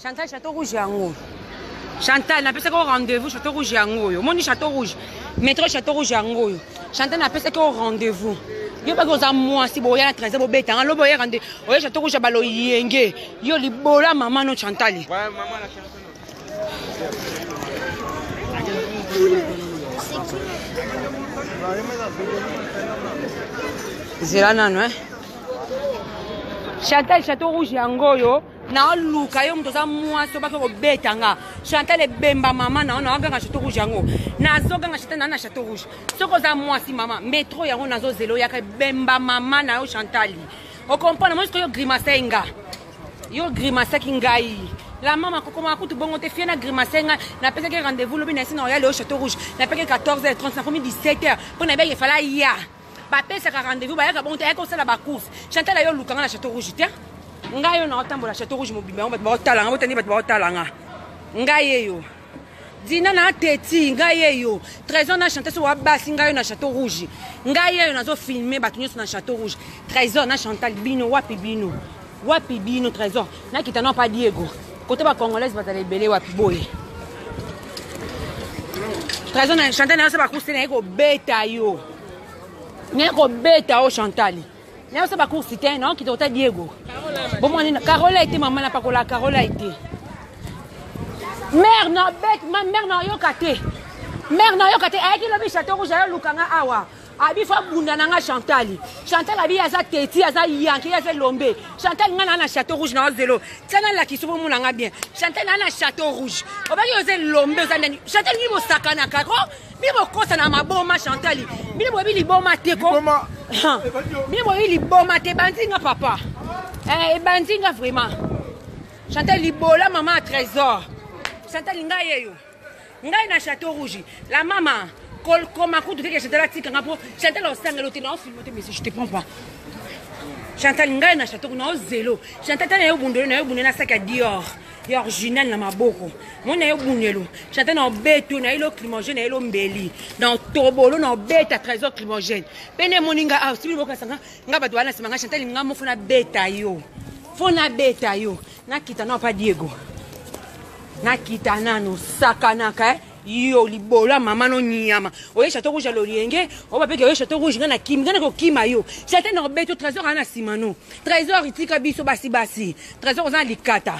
Chantal Chateau Rouge yango. Chantal napesaki yo rendez-vous Chateau Rouge yango oyo. Omoni Chateau Rouge. Metro Chateau Rouge yango oyo. Chantal napesaki yo rendez-vous. Yo baki oza mwasi boya na 13 bobeta nga lobi oye rendez oye Chateau Rouge ya baloyenge. Yo libola mama no Chantal. Ouais, maman la Chantal. Zela nano eh. Chantal Chateau Rouge yango oyo. Naoluka yo moto oza mwasi obaki kobeta nga Chantal ebemba mama na yo naoganga chateau rouge yango nazoganga Chantal na na chateau rouge soki oza mwasi mama metro yango nazozela oyaka ebemba mama na yo Chantal okomprendre moi sikoyo grimace nga yo grimasaki ngai la mama kokoma kutu bongo te fie na grimace ngai napesaki rendez-vous lobi na esi na oya leo chateau rouge napeki 14h30 nakomi 17h mpo na yebaki efala ya Bapesaka rendez-vous bayaka bongo te ayaki kosala ba course. Chantal ayo luka nga na Chateau Rouge te. Ngai yo na otambola Chateau Rouge mobimba yango bato baotala nga botani bato baotala nga. Ngai yeyo. Dina na teti ngai yeyo. Trésor na Chantal so wa basi ngai yo na Chateau Rouge. Ngai yeyo nazo filmer bato nyonso na Chateau Rouge. Trésor na Chantal bino wapi bino? Wapi bino Trésor? Nakita na pa Diego. Kote ba Congolaise bazala ebele wapi boye? Trésor na Chantal na yo sa ba course na ye kobeta yo. Naye kobeta yo Chantal. Na yo sa ba course te, na okita kota Diego. Bomoni na Carola ete mama na pakola Carola ete. Mère na bête, ma mère na yoka te. Mère na yoka te, ayaki lobi Chateau Rouge ayo lukanga awa. Abi fa bunda na nga Chantal. Chantal abi aza teti, aza yanke, aza lombe. Chantal nga na na Chateau Rouge na zelo. Tia na lakisi po mona nga bien. Chantal na na Chateau Rouge. Obaki oze lombe oza ndani. Chantal ni bosakana kako. Bino bokosa na maboma Chantal. Bino boyebi liboma te ko. Bino boyebi liboma te ebandi nga papa. Eh ebandi nga vraiment. Chantal libola mama trésor. Chantal ngai yeyo. Ngai na Chateau Rouge. La mama koma kutu teke Chantal atika nga po Chantal osangelo te na ofilme te mais je te prends pas. Chantal ngai na Chateau na ozelo. Chantal tana yo bundelo na yo bundelo na sac ya Dior. Ya original na maboko. Mona yo bundelo. Chantal na obeto na ilo climogène na ilo mbeli. Na tobolo na obeta trésor climogène. Pene moninga ah sibili bokasa nga nga bato wana sima nga Chantal nga mo fona beta yo. Fona beta yo. Nakita na pa Diego. Nakita nano sakanaka eh. Yo libola mama no nyama. Oye Chateau Rouge lolienge, oba peke oye Chateau Rouge nga na kimi, nga na kokima yo. Chantal na obeto trésor ana sima no. Trésor itika biso basi basi. Trésor oza likata.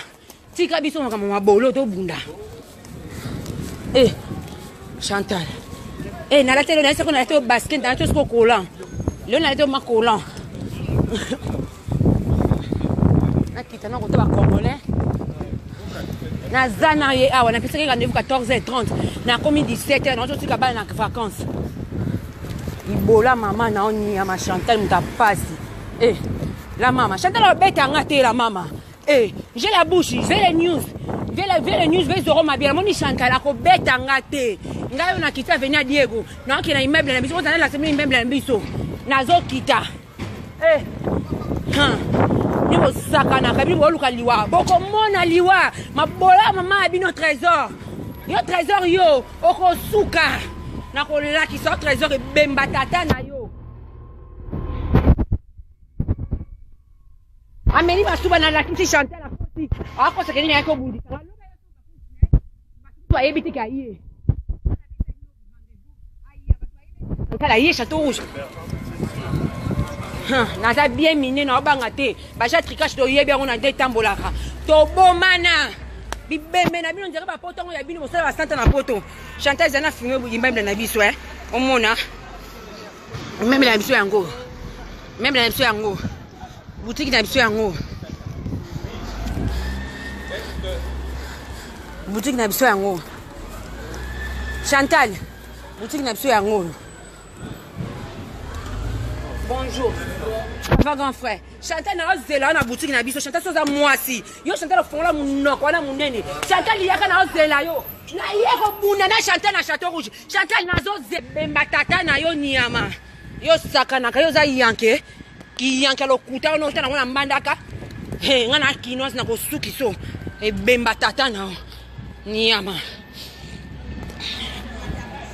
Tika biso makambo mabolo to bunda. Eh Chantal. Eh nalatelo na seko nalatelo basket nalatelo siko collant. Leo nalatelo ma collant. Nakita na kota ba congolais. Naza na ye awa napesaki rendez-vous 14h30 nakomi 17h nazotika bana na vacances. Libola mama na onyama Chantal moto apasi. Eh la mama Chantal abeta nga te la mama. Eh, j'ai la bouche, j'ai les news. J'ai la, j'ai les news, j'ai Zoro Mabia. Moni Chantal akobeta nga te. Ngai oyo nakita avenue ya Diego. Naoke na immeuble na biso, ozala na immeuble na biso. Nazokita. Eh. Hein. Ni bosakanaka bino boluka liwa. Bokomona liwa. Mabola mama ya bino trésor. Yo trésor yo okosuka. Nakolakisa yo trésor ebemba tata na yo. Ameli masuba na lakisi Chantal akoti. Akosa kende yake obundisa. Bato ayebi te ka ye. Chantal aye Chateau Rouge. Naza bien mine na obanga te. Baja tricage toyebi yango na nde etambolaka. Tobomana. Bibembe na bino nzela ba poto yango ya bino bosala ba santa na poto. Chantal zana filme immeuble na biso eh. Omona. Meme na biso yango. Meme na biso yango. Boutique na biso yango. Boutique na biso yango. Chantal, boutique na biso yango. Bonjour. Ça va grand frère? Chantal na ozela na boutique na biso. Chantal soza mwasi. Yo Chantal ofongola munoko wana munene. Chantal yaka na ozela yo. Na ye kobunda na Chantal na Chateau Rouge. Chantal nazo bemba tata na yo nyama. Yo sakanaka yo za yanke. Kiyanke lokuta ono otala ngo na mbandaka. He nga na kinoise na kosukiso. Ebemba tata na yo. Nyama.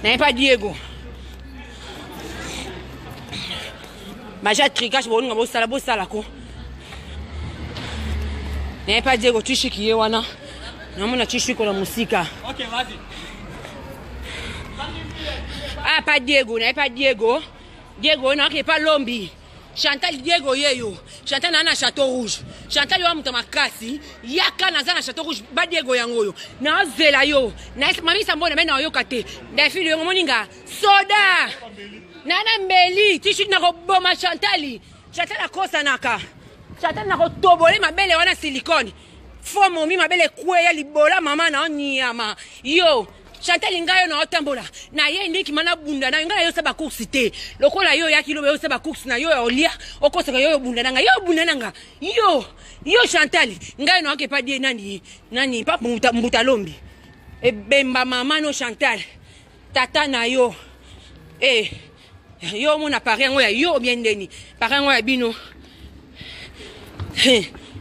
Na pa Diego. Maja tricage boninga bosala bosala ko. Na pa Diego tushiki ye wana. Namona chishiko na mosika. Ok, vas-y. Ah, pa Diego, na pa Diego. Diego na ke pa Lombi. Chantal Diego yeyo. Chantal na na Chateau Rouge. Chantal yo muta makasi. Yaka naza na Chateau Rouge ba Diego yango yo. Na zela yo. Na mami sambo na mena yoka te. Na fili yo moninga. Soda. Na na mbeli, tishu na ko boma Chantal. Chantal akosanaka. Chantal na ko tobole mabele wana silicone. Fo momi mabele ekweya libola mama na nyama. Yo Chantal ngai yo na otambola na ye ndiki mana bunda na ngai na yo sa ba course te. Lokola yo yaki lobe yo sa ba course na yo ya olia okosaka yo bunda na ngai yo bunda na ngai. Yo yo Chantal ngai na oke pa die nani nani pa mbuta, mbuta lombi. Ebemba mama no Chantal tata na yo. Eh yo omona pari yango ya yo obien ndeni pari yango ya bino.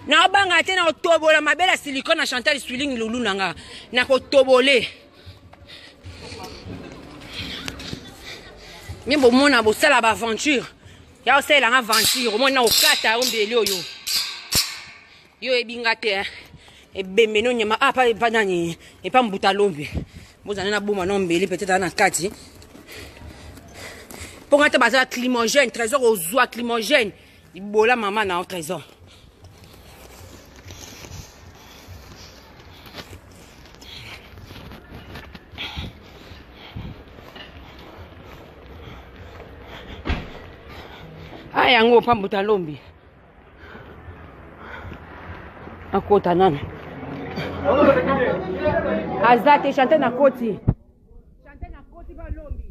Nabanga te na kotobola mabele ya silicone na Chantal Swiling lulu na nga na kotobole mi bomona bosala ba aventure ya osalela nga aventure omoni na kokata yo mbeli oyo yo oyebi nga te ebembe no nyama ah pa pa nani epa mbuta lombi bozana na boma no mbeli peut-être na kati mpo nga te bazala climogène trésor ozwa climogène libola mama na yo trésor ah yango pa mbuta lombi akota nanu aza te chante na koti chante na koti balombi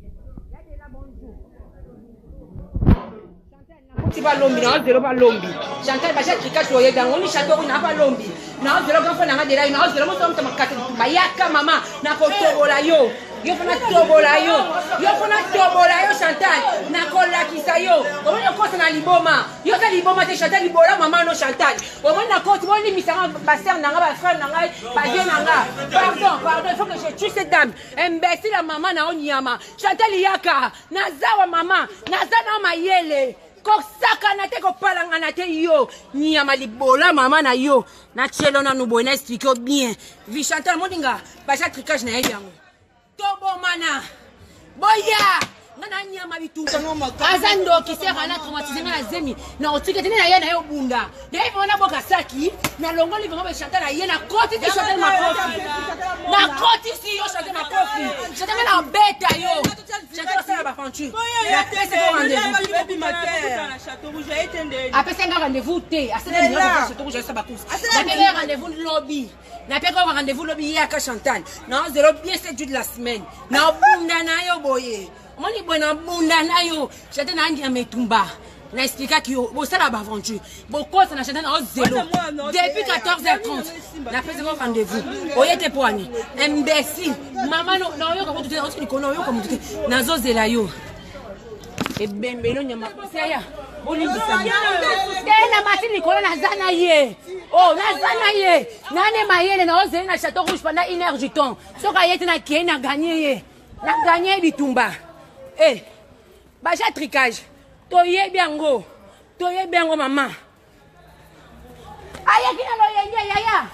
ya de la bonjour ti balombi na ozelo balombi chantal baja tricage oyebi yango ni chateau na balombi na ozelo grand frère na nga dela na ozelo moto moto makata bayaka mama na kotobola yo yo fona tobola yo yo fona tobola yo chantal nakolakisa yo omoni okosa na liboma yo oza liboma te chantal libola mama no chantal omoni na koti bolimbisanga basere na nga bafrère na ngai bavie na nga pardon pardon il faut que je tue cette dame imbécile ya mama na yo nyama chantal yaka naza wa mama naza na mayele kosakana te kopalangana te yo nyama libola mama na yo na tielo nanu boye na explike yo bien vi chantal moninga baja tricage na yebi yango tobomana boya nga na nyama bitumba aza ndoki sera na traumatise nga na zemi na otika te na ye na ye obunda naye vraiment naboka saki nalongoli vraiment ba chantal na ye nakotisi chantal makofi nakotisi yo chantal makofi chantal nga na obeta yo chantal osala baventure napesi ko rendez-vous apesi nga rendez-vous te asalaki chateau rouge asala bacourse napesi rendez-vous lobi napeki ko rendez-vous lobi yaka chantal na zelo bien 7 jours de la semaine nabunda na yo boye omoni boye nabunda na yo chantal na andiama etumba na explikaki yo bosala baaventure bokosa na chantal na ozelo depuis 14h30 napesi ko rendez-vous oye te po ani imbécile mama naoyoka motu te osi likolo naoyoka motu te nazozela yo ebembelo nyama seya bolimbisama te na mati likolo naza na ye o naza na ye nane mayele na ozeli na chateau rouge pendant une heure du temps soki aye te nakei na gagne ye na gagne ye bitumba e baja tricage toyebi yango toyebi yango mama ayaki na loyenge yaya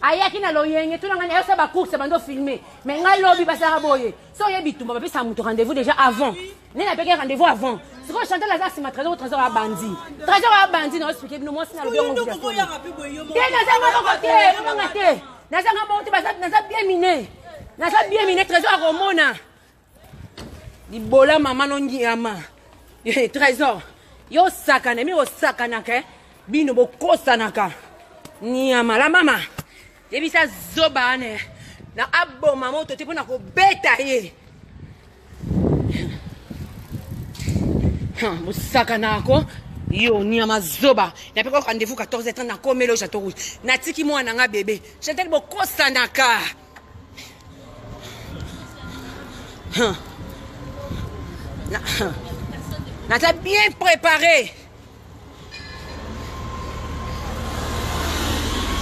ayaki na loyenge tuna ngai nayosa bacourse bando filme mais ngai lobi basalaka boye so oye bitumba bapesaka moto rendez-vous déjà avant nde napeki rendez-vous avant sikoyo chantal aza nsima trésor trésor abandi trésor abandi na explike bino mwasi nalobi yango te nazanga moko te obanga te nazanga moko te naza bien mine naza bien mine trésor akomona libola mama no ngiama trésor yo osakana mi osakanaka eh? bino bokosanaka nyama la mama yebisa zoba wana eh. na aboma moto te mpo na kobeta ye bosakanaka ko yo nyama zoba napeka rendez-vous 14h30 nakomeli oyo chateau rouge natiki mwana nga bebe chantal bokosanaka Naza bien préparé.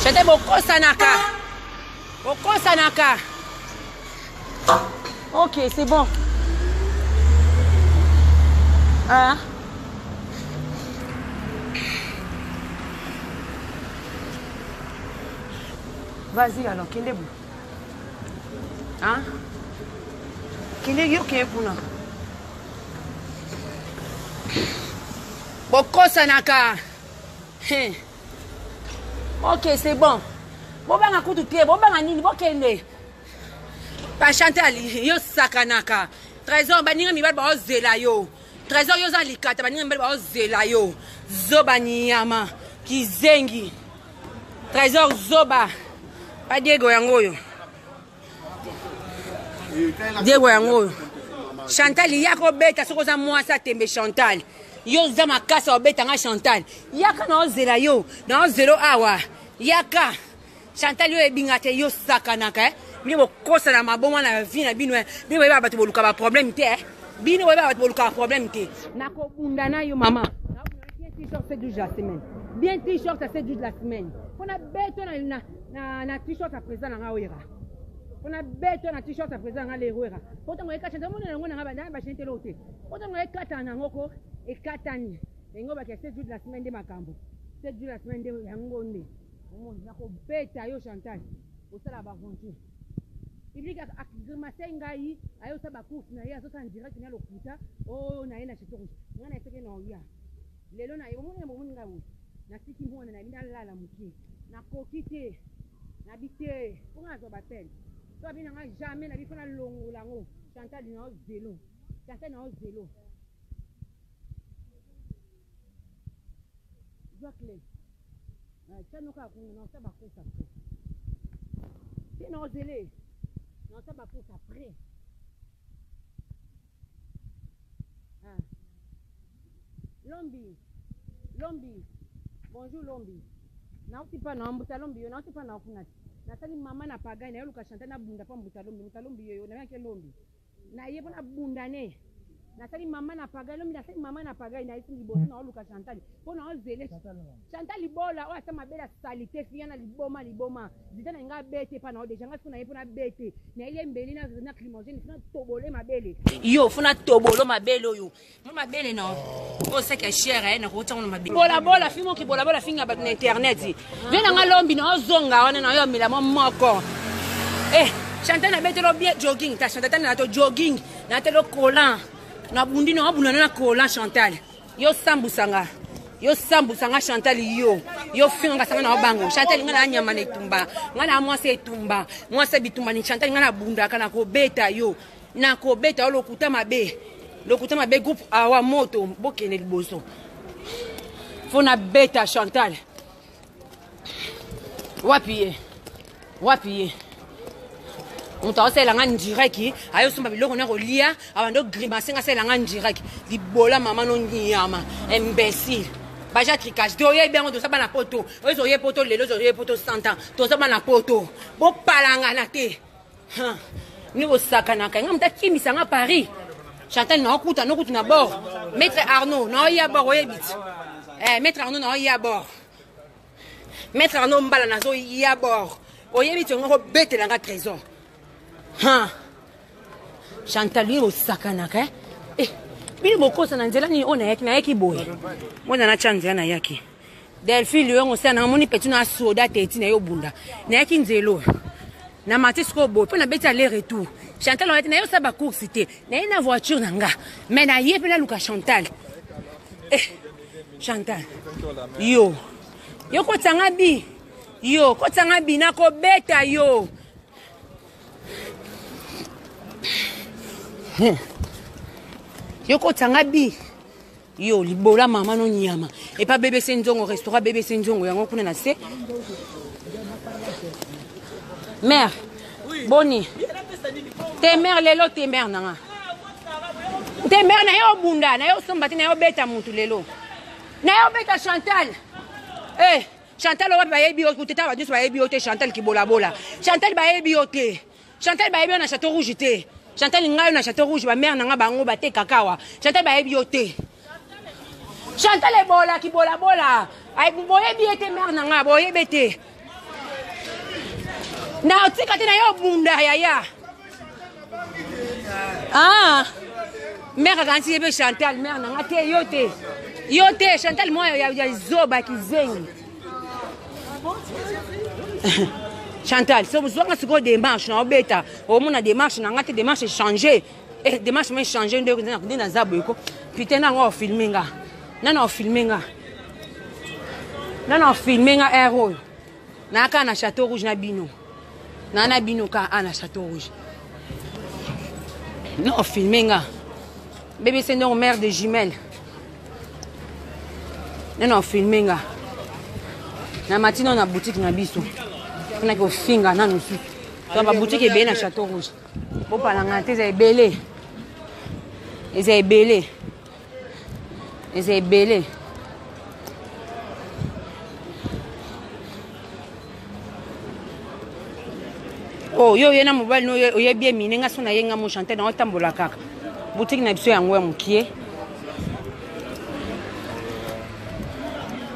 Chantal bokosanaka. Bokosanaka. Ok, c'est bon. Hein? Vas-y alors, kende bu. Hein? Kende yo kende kuna. Bokosanaka. Hein. Ok, c'est bon. Bobanga kutu te, bobanga nini, bokende. Ba Chantal, yo sakanaka. Trésor, baninga mibali baozela yo. Trésor, yo oza likata, baninga mibali baozela yo. Zoba nyama, kizengi. Trésor zoba. Pa Diego yango oyo. Diego yango oyo. Chantal yaka obeta soki oza mwasi atembe Chantal. Yo oza makasi obeta nga Chantal. Yaka na ozela yo, na ozelo awa. Yaka. Chantal yo ebinga te yo sakanaka eh. Bino bokosana maboma na vie na bino eh. Bino boyeba bato boluka ba problème te eh. Bino boyeba bato boluka ba problème te. Nakobunda na yo mama. Bien t-shirt c'est du la semaine. Bien t-shirt c'est du la semaine. Pona beto na na na, na t-shirt à présent na nga wera. Pona beto na t-shirt à présent nga le wera. Pota ngo ekata mona yango na nga ba na ba chente lote. Pota ngo ekata na ngoko ekatani. Yango ba c'est du la semaine de makambo. C'est du la semaine de yango nde. Omoni nakobeta yo Chantal osala ba aventure public agrimace ngai aye osala ba course na ye azosala direct na lokuta oyo oh, na ye na chateau rouge ngai na eseke na oya lelo na ye omoni bomoni ngai boye natiki mwana na bino alala moke nakoki te nabi te mpo ngai nazwa bapele to abi na ngai jamais nabi mpo nalongola yango Chantal na yo zelo Chantal na yo zelo zwa cle eh, tia noka kuna na osala bacourse après te na ozele na osala bacourse après ah. lombi lombi bonjour lombi nauti mpa na mbuta lombi yo nauti mpa na kuna te nasali mama na pagai naye oluka chantal nabunda mpa mbuta lombi mbuta lombi yoyo nayaki lombi na ye mpo nabunda ne nasali mama na pagai lomi nasali mama na pagai na yesi liboso na oluka chantal mpo na ozele chantal libola oyo asa mabele asalite fiya na liboma liboma zita na ngai abete epa na yo deja ngai siko na ye mpo nabete nayeli embeli na climogène fo natobole mabele yo fo natobolo mabele oyo mo mabele na oyo saki ya chere eh, nakokoti yango na mabele bolabola fi moki bolabola finga bato na internet vie na nga lombi na ozonga wana na yo amela mwa moko eh chantal nabetelo bien jogging ta chantal tani na to jogging natelo collant nabundi na abunda na collant chantal yo sambusa nga yo sambusa nga chantal yo yo finga nga sanga na bango chantal nga na nyama na etumba nga na mwasi etumba mwasi bitumba ni chantal nga na bundaka na kobeta yo na kobeta yo lokuta mabe lokuta mabe groupe awa moto bokende liboso fo na beta chantal wapi ye wapi ye moto aosalela nga ndiraki ayosomba biloko na kolia abandi ogrimase nga asalela nga ndiraki libola mama no nyama imbécile baja tricage te oyebi yango toza bana poto oyo ozoye poto lelo ozoye poto 100 ans toza bana poto bopalangana te ni bosakanaka nga moto akimisa nga paris chantal naokuta nokutu na bord maître arnaud naoya bord oyebi ti eh, maître arnaud naoya bord maître arnaud mbala nazoya bord oyebi ti onga kobetela nga trésor ha chantal ye osakanaka eh? eh bino bokosa na nzela nini oyo nayaki nayaki boye mwana natya nzela nayaki delphi liongo osala nanga moni peti na soda teti na yo bunda nayaki nzela oyo na mati sikoyo boye mpo nabeti aller retour chantal oyati naye osala bacourse te naye na voiture na nga mais naye mpe naluka chantal eh, chantal yo yo kotisa nga bi yo kotisa nga bi nakobeta yo hmm. yo kotisa nga bi yo libola mama no nyama epa bbc nzongo restaurant bbc nzongo yango kuna na se mare boni te mare lelo te mare nanga te mare naye obunda naye osomba te naye obeta mutu lelo naye obeta chantal eh chantal wapi bayebi yo te tala bato nyonso bayebi yo te chantal kibolabola chantal bayebi yo te Chantal bayebi yo na chateau rouge te. Chantal ngai yo na chateau rouge ba mère na nga bango batekaka awa. Chantal bayebi yo te. Chantal ebola kibola bola. Ay boyebi ye te mère na nga boyebi te. Na otika te na yo bunda yaya. Ah. Mère akanisi ye mpe Chantal mère na nga te yo te. Yo te Chantal mwa ya, ya zoba kizengi. Chantal, so zwanga sikoyo démarche na obeta. Omona démarche na nga te démarche changer. Eh démarche mais changer nde nde naza boye ko. Putain na ngo filmer nga. Nana filmer nga. Nana filmer nga air oyo. Na ka na Château Rouge na bino. Na na bino ka a na Château Rouge. Non filmer nga. Bébé c'est non mère de jumelles. Nana filmer nga. Na matina na boutique na biso. Kuna ko finga nanu susu. To ba boutique ebele na Château Rouge. Bopalanga te eza ebele. Eza ebele. Eza ebele. Oh, yo oye na mobali no oyebi ye mine nga so na ye nga mo chanter na otambola kaka boutique na biso yango ya mokie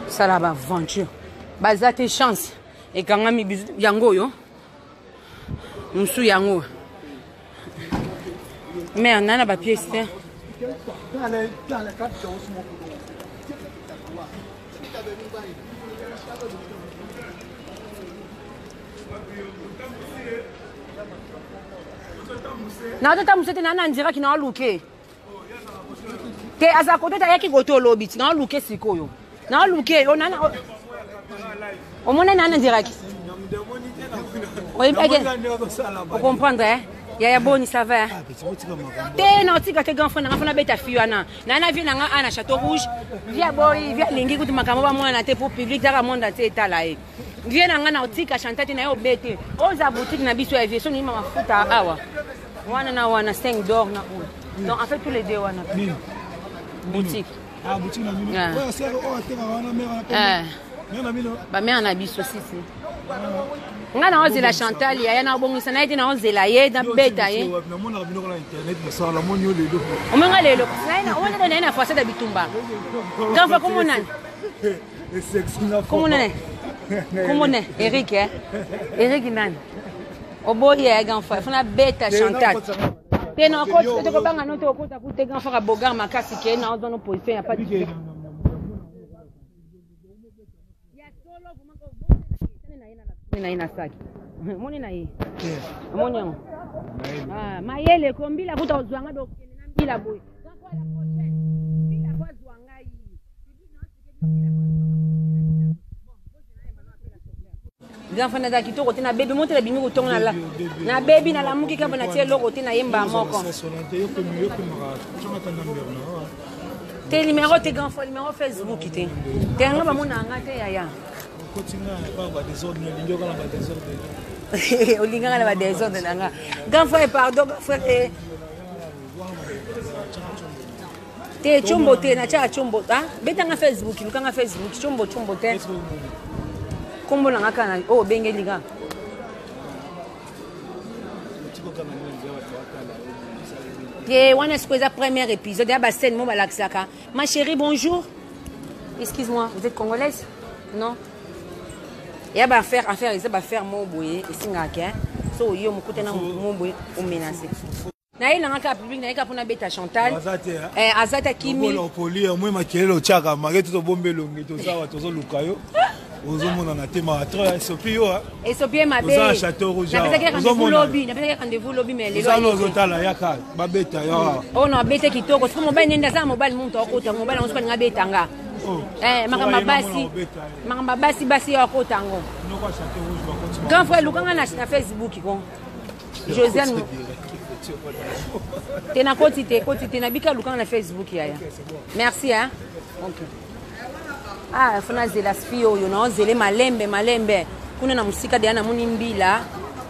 sala ba aventure baza te chance ekangami yango oyo mosusu yango mare na na bapiese te. Nazotambusa te na na ndiraki na aluke te aza kote te ayaki kote olobi ti na aluke sikoyo na aluke omona na na ndiraki oyebaki ocomprendre eh? Yaya boni ça va te na otika te grand frère nanga fana beta fille wana na na vie nanga ana Château Rouge vie boyi vie alingi kutu makambo ba mwana te pour public taka monde entier etala ye vie nanga na otika chantal te na ye obete oza boutique na biso ya vie soni ma mafuta awa wana na wana 5 d'or na oyo donc en fait tous les deux wana boutique. Ah, boutique na bino. Oyo sere oyo atekaka wana mère wana pembe. Mère na bino. Ba mère na biso si si. Nga na ozela Chantal yaya na obongisa na ye te na ozela ye na beta ye. Namonaka bino na internet mosala namoni yo lelo. Omonga lelo. Omona na ye na façade ya bitumba. Quand faut komona. Komona ne. Komona Eric eh. Eric nani? Oboyi ya grand frère, fana beta Chantal. Te na okoti te kobanga no te okota kute grand frère bogar makasi ke na ozwa no position ya pas na ye na saki moni na ye omoni yango mayele ko mbila kuta ozwa nga dokende na mbila boye mbila ko azwa ngai. Grand frère naza kitoko te na bebi moto nabimi kotongo na la na bebi nalamuki kaka natie eloko te nayemba moko te numero te grand frère numero Facebook te te yango bamona nga te yaya olingaka na badesordre na nga grand frère pardon grand frère eh. Te chombo te na tia chombo ah beta nga Facebook luka nga Facebook chombo chombo te. Kombo na nga kana oh bengeli nga. Te wana sikoyo eza premier épisode ya ba scène mo balakisaka. Ma chérie bonjour. Excuse-moi, vous êtes congolaise? Non. Ya ba affaire affaire eza ba affaire mo boye esingaka hein. So yo mokutana mo boye o menacer. Naye nanga kaka public naye kaka pona beta Chantal. Aza te. Hein? Eh aza te kimi. Lokola opoli ya moi makelele otiaka make to bombe elongi toza wa tozoluka yo. Ozomonana te ma trop esopi yo. Esopi ye mabe. Oza Château Rouge. Napesaki rendez-vous lobi, napesaki rendez-vous lobi mais lelo. Oza ozotala yaka babeta yo. Oh non abete kitoko. Siko mobali nende aza mobali muntu akota mobali yango siko alinga abeta nga. Oh. Eh makambo basi. Makambo basi basi yo akota yango. Grand frère lukanga na Facebook ko. Josiane te nakoti te koti te nabika lukanga na Facebook yaya merci hein ok ah fo nazela fille oyo naozele malembe malembe kuna na mosika deya namoni mbila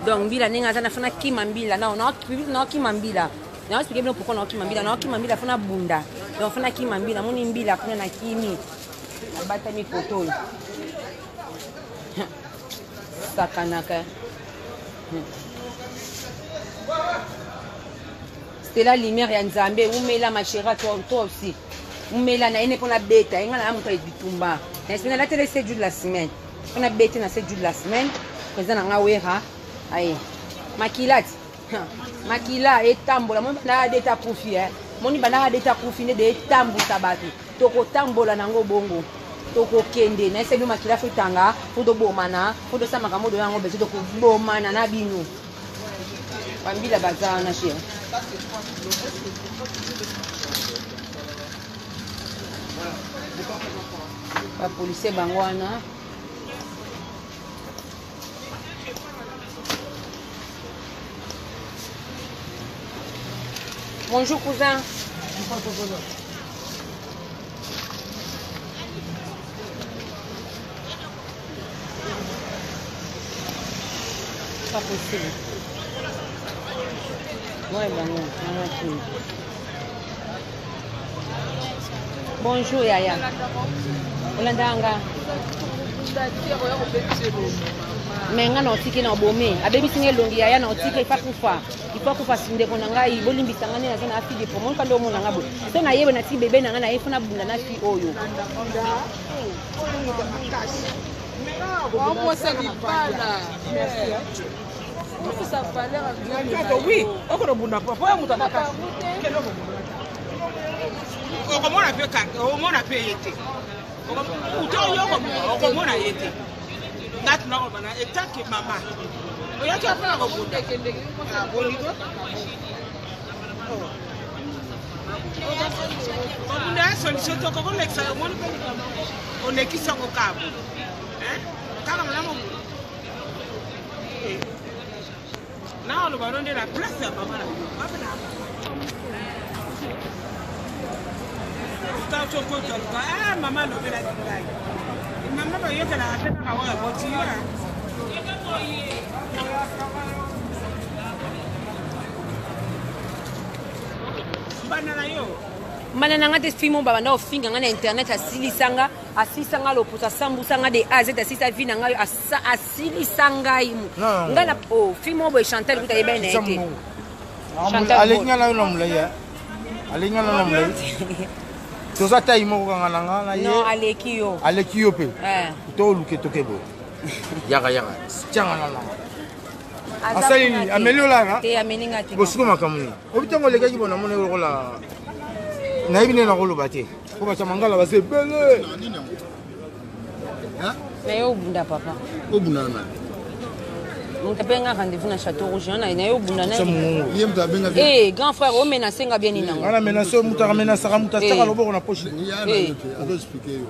donc mbila ndenge aza na fo nakima mbila naokima mbila naoexplike bino pourkoi naokima mbila naokima mbila fo nabunda donc fo nakima mbila namoni mbila kuna nakimi nabatami koto oyo sakanaka. Stella lumière ya Nzambe umela ma chérie toi, toi aussi umela na yene pona beta yenga na moto bitumba na semaine la télé 7 jours de la semaine pona beta na 7 jours de la semaine président na nga wera aye makila makila etambola moni banda adeta kufi eh moni banda adeta kufi nde de etambusa bato tokotambola nango bongo. Tokokende na ese bino makila fo etanga, fo tobomana, fo tosala makambo oyo yango bezo tokobomana na bino. Bambila baza wana chérie. Ba policier bango wana. Bonjour cousin. Pas possible. Moi, bango, maman Kim. Bonjour yaya. Olanda nga. Me nga na otiki na obome. Abebisi nga elongi yaya na otiki ifa kufa. Ifa kufa ndeko na ngai bolimbisa nga nde naza na fille de promo kanda omona nga boye. So nayeba natiki bebe na nga na ye fona bunda na fille oyo. Oui, okolobunda po ya moto makasi. Okomona mpe omona mpe ye te. Uto yo okomona ye te. Nga tuna koloba na etake mama. Oyaki apona kobunda. Bolingo. Kobunda ya solution te okokolekisa omoni mpe likambo olekisi yango kaka kaka malamu na oloba no nde na place ya mama na yo mama na tokotoluka ah mama alobelaki ngai mama bayokelaka te kaka oyo aboti yo. Mbanda na yo. Mbanda na nga te fimo babanda kofinga nga na internet asilisa nga asilisa nga loposo asambusa nga de A Z asilisa vie na ngai asilisa ngai ngai na oh fimo boye Chantal kuta yebani na ye te. Chantal aleki nga na yo na molai aleki nga na na molai toza tai moko kanga na nga na ye. Non aleki yo. Aleki yo pe. To luke toke boye. Yaka yaka tianga na nanga. Asali nini? Ameli olala? Te ameli nga te. Bosiko makambo nini? Obi ntango olekaki bona mona lokola nayebi nde nakoloba te po bato ya mangala baza ebele. Na yo obunda papa. Obunda na nani? Moto abenga rendez-vous na Château Rouge na yo obunda na ye moto abenga. Eh grand frère o menacer nga bien nini nango. Wana menace moto akamenasaka moto atiaka loboko na poche. Azo expliquer yo.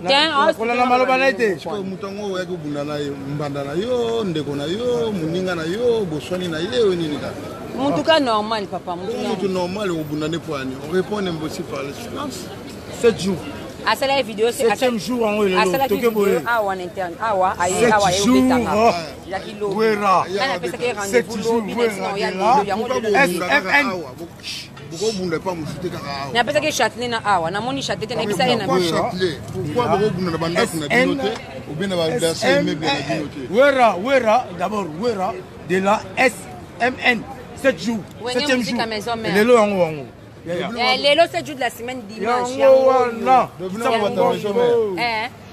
Kolanda maloba na ye te. Moto yango oyaki obunda na ye mbanda na yo ndeko na yo moninga na yo boswani na ye oyo nini kaka. Mutu ka normal papa mutu normal obunda ne po ani on répond impossible par la silence. 7 jours. Asala ye vidéo septième jour yango elelo toke boye. Awa na interne awa aye awa ye obetanga ezalaki lobi. Wera. Nani apesaki ye rendez-vous lobi na tina oya lelo yango lelo. SFN. Bokobunda epa mosusu te kaka awa. Napesaki ye Châtelet na awa namoni Châtelet te nayebisa ye na Châtelet. Pourquoi bokobunda na bandako na bino te ou bien na ba version immeuble na bino te? Wera Wera d'abord Wera de la SMN 7 jours. 7e jour. Lelo yango yango. Lelo 7 jours de la semaine dimanche. Yango wana.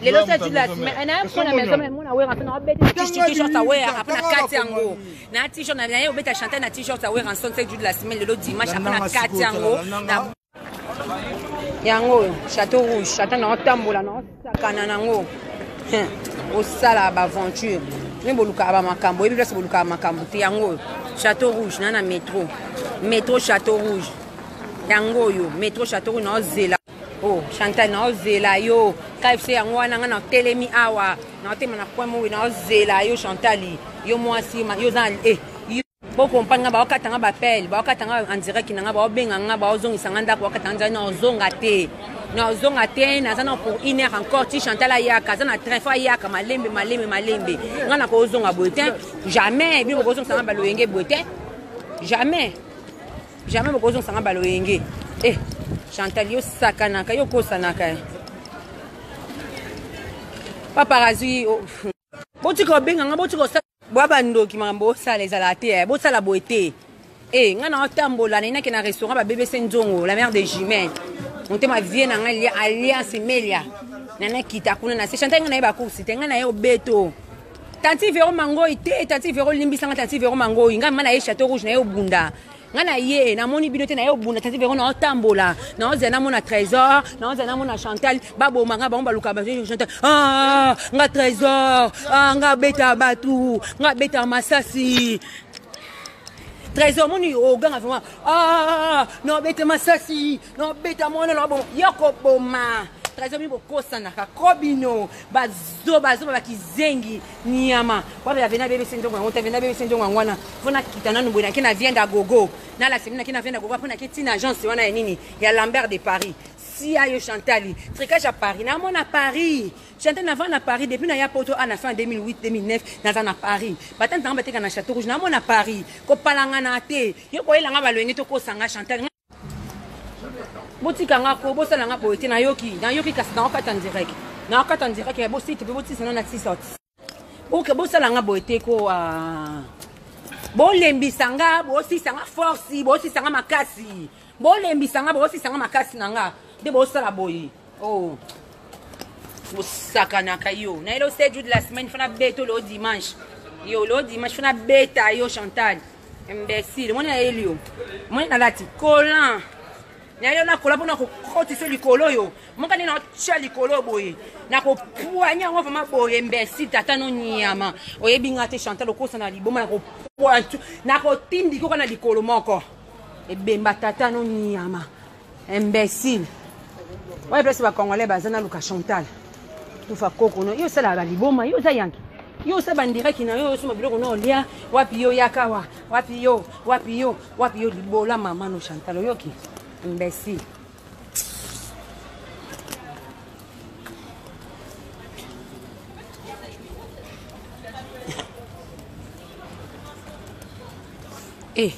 Lelo 7 jours de la semaine. Na mona maison mère mona wera na obeta t-shirt a wera après na kati yango. Na t-shirt na ye obeta chanter na t-shirt a wera 7 jours de la semaine lelo dimanche après na kati yango. Na yango Château Rouge, château na otambola na osakana nango. Osala ba aventure. Ne boluka ba makambo, yebi place boluka makambo te yango. Château Rouge na na métro. Métro Château Rouge. Yango yo métro Château Rouge na ozela. Oh Chantal na ozela yo. KFC yango wana nga na telemi awa. Na otema na coin moko na ozela yo Chantal. Yo mwasi yo za eh bo comprendre nga ba okata nga ba appel, ba okata nga en direct na nga ba obenga nga ba ozongisa nga ndako okata nga na ozonga te. Na ozonga te naza na pour une heure encore ti Chantal ayaka aza na train fo ayaka malembe malembe malembe. Nga na ko ozonga boye te. Jamais bino bokozongisa nga baloyenge boye te. Jamais. Jamais bokozongisa nga baloyenge. Eh Chantal yo sakanaka yo kosanaka. Papa razui botika obenga nga botika osala bwa bandoki makambo osala ezala te bosala boye te. Eh nga na otambola na inake na restaurant ba BBC Nzongo la mère de Jimène. Motema vie na nga alliance Melia. Nana kita kuna na se Chantal nga na ye ba course te nga na ye obeto. Tanti Vero Mangoi te Tanti Vero limbisa nga Tanti Vero Mangoi nga mama na ye Château Rouge na ye obunda. Nga na ye namoni bino te, na ye obunda tati vero na otambola na ozela namona Trésor, na ozela namona Chantal, baboma nga bango baluka ba Chantal. Ah, nga Trésor, ah, nga beta batu, nga beta masasi. Trésor moni oganga vraiment, ah, na beta masasi, na beta mwana na boma, yoko boma. Trésor mi bokosanaka ko bino bazoba zoba bakizengi nyama wapi avena bebisi nzongo yango te avena bebisi nzongo yango wana mpo nakita nanu boye nake na viende ya gogo nalakisa bino nake na viende ya gogo mpo nake ntina agence wana ya nini ya Lambert de Paris. Sia yo Chantali, tricage ya Paris, namona Paris. Chantal nava na Paris depuis naya poto a na fin 2008 2009 naza na Paris. Batante nanga bateka na Château Rouge, namona Paris. Kopalangana te. Yo koyelanga balwenge tokosanga Chantal. Botika nga ko bosala nga boye te, nayoki nayoki kasi naokata en direct, naokata en direct ya bosite mpe botisa na natisa. Ok, bosala nga boye te ko, ah. Bolembisa nga, bosisa nga force, bosisa nga makasi, bolembisa nga, bosisa nga makasi na nga nde bosala boye. Oh, bosakanaka yo na yelo 7 jours de la semaine fana beto lo dimanche, yo lo dimanche fana beta yo Chantal imbécile. Moni nayeli yo, moni nalati collant na yo nakola mpona kokotisa likolo oyo moka nde naotya likolo boye nakopoigne yango vraimen boye. Imbécile tata no nyama, oyebi nga te Chantal, okosa na liboma, nakopointu nakotindiki oka na likolo moko ebemba tata no nyama imbécile. Oyo place bacongolais baza naluka Chantal tufa koko no yo osalaka baliboma, yo oza yanki, yo osala bandireki na yo osoma biloko na olia wapi, yo yaka wa wapi, yo wapi, yo wapi, yo libola mama no Chantal oyoki imbécile. Eh,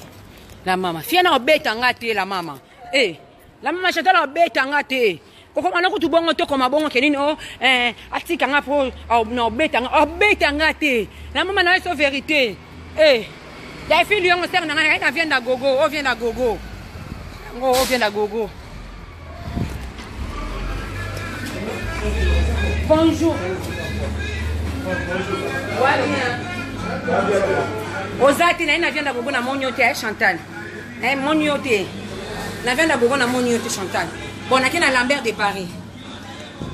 la mama fia na obeta nga te, la mama, eh, la mama Chantal obeta nga te. Kokoma na kutu bongo tokoma bongo ke nini o eh, atika nga po na obeta nga, obeta nga te la mama na so vérité. Eh, ya fili yongo ser na nga na vient na gogo, o vient na gogo ngo, o vient na gogo. Bonjour. Ouais, bien. Oza te na ye na viande gogo na moni yo te eh, Chantal eh, moni yo te na viande gogo na moni yo te Chantal. Bon, nake na Lambert de Paris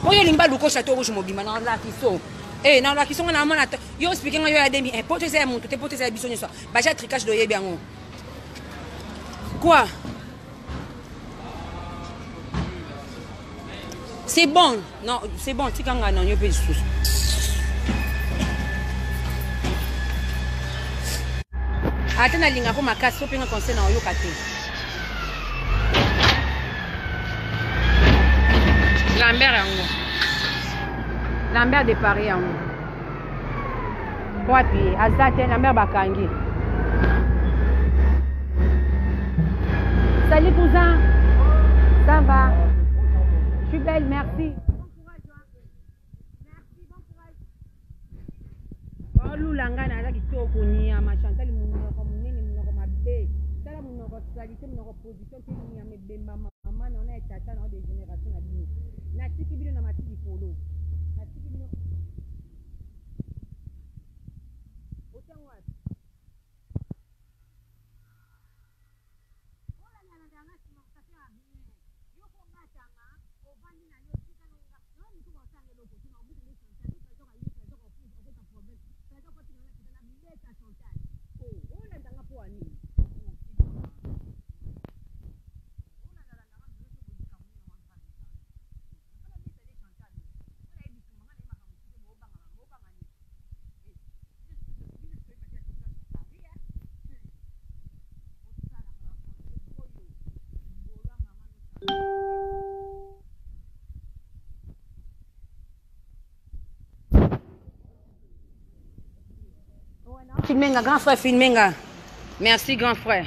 oyo olingi baluka Château Rouge mobima na olakiso eh, na olakiso nga na mona yo explique nga yo ya demi eh, poto eza ya moto te, poto eza ya biso nyonso baja tricage doyebi yango quoi. C'est bon, non, c'est bon, tika nga na yo mpe lisusu ata nalingako makasi openga conseil na oyoka te. Lambert yango, Lambert de Paris yango wapi, aza te Lambert bakangi. Salut cousin, ça va? Je suis belle, merci. Olula ngai naza kitoko nyama Chantal monoko monene, monoko mabe, tala monoko salite, monoko position te nyama ebemba mama na ona ya tata na de génération na bino. Natiki bino na mati likolo, natiki bino otango wapi. Filmenga grand frère, filmenga. Merci grand frère,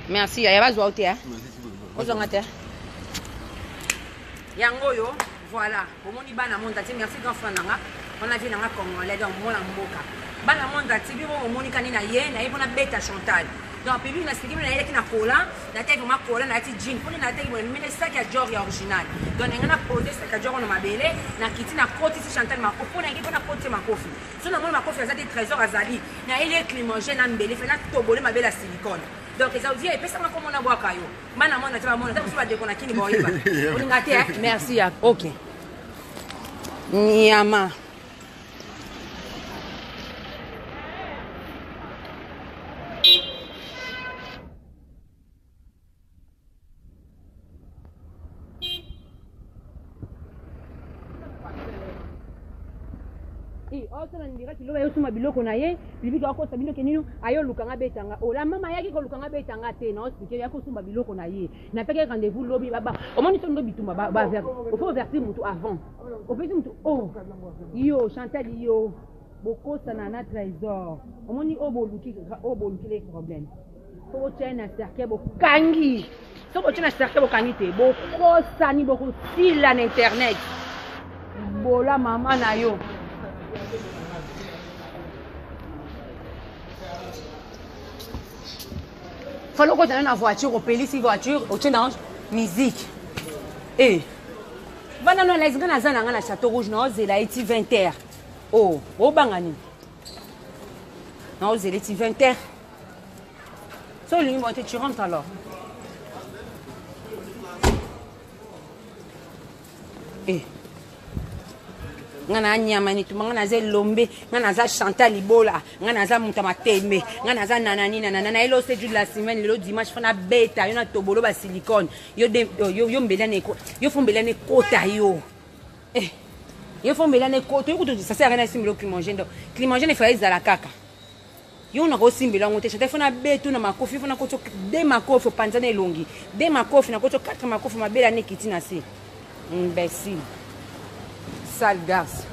merci. Ya bazwa te ozwanga te yango oyo. Voilà, bomoni bana monde entier. Merci grand frère nanga wana vie nanga congolais, donc mwana mboka bana monde entier bino bomoni kani na ye na ye mpona beta Chantal. Donc public na siki na yelaki na kola nataki vraiment kola nalati jean mpona nataki boye mele sac ya Dior ya original. Donc ndenge na pose sac ya Dior na mabele nakiti nakotisi Chantal makofi mpona yaki mpona kotisi makofi. So namoni makofi aza te, Trésor azali nayeli climogène na mbele fe natobole mabele ya silicone. Donc eza vie epesanga komona bwaka yo. Bana mwana te bamona, ta mosusu bandeko na kini baoyeba. Olinga te, eh? Merci ya. Ok. Nyama. Osala ndira kiloba yo suma biloko na ye bibiki akosa bino kenino ayo lukanga betanga ola mama ayaki kolukanga betanga te na expliquer ya kosumba biloko na ye napeki rendez-vous lobi baba omoni so ndo bitumba ba ba faut avertir mutu avant opesi mutu oh yo Chantal yo bokosana na trésor omoni oyo boluki oyo bolukeli problème so botya ye na cercueil bokangi so botya na cercueil bokangi te bokosani bokosila na internet bola mama na yo falo okota na voiture opelisi voiture otye na musique e eh. vanda no alaise nga naza na nga na chateau rouge naozela ye ti 20 heures o oh, obanga nini naozela ye ti 20 heures So olingi bongo te, tu rentres alors. Eh. nga na nyama nituma nga naza elombe nga naza chantal libola nga naza moto ya matembe nga naza nanani nanana na yelo seju de la semaine lelo dimanche fana beta yo na tobolo ba silicone yo, de, yo, yo, yo mbelana yo fo mbelana ekota yo eh. yo fo mbelana ekota yo kutu sasa yaka na esimbelo climogène donc climogène efaa ezala kaka Yo nako simbela yango te chata fona beto na makofi fona kotio de makofi opanza na elongi de makofi na kotio quatre makofi mabela ne kiti na se imbécile sale garce.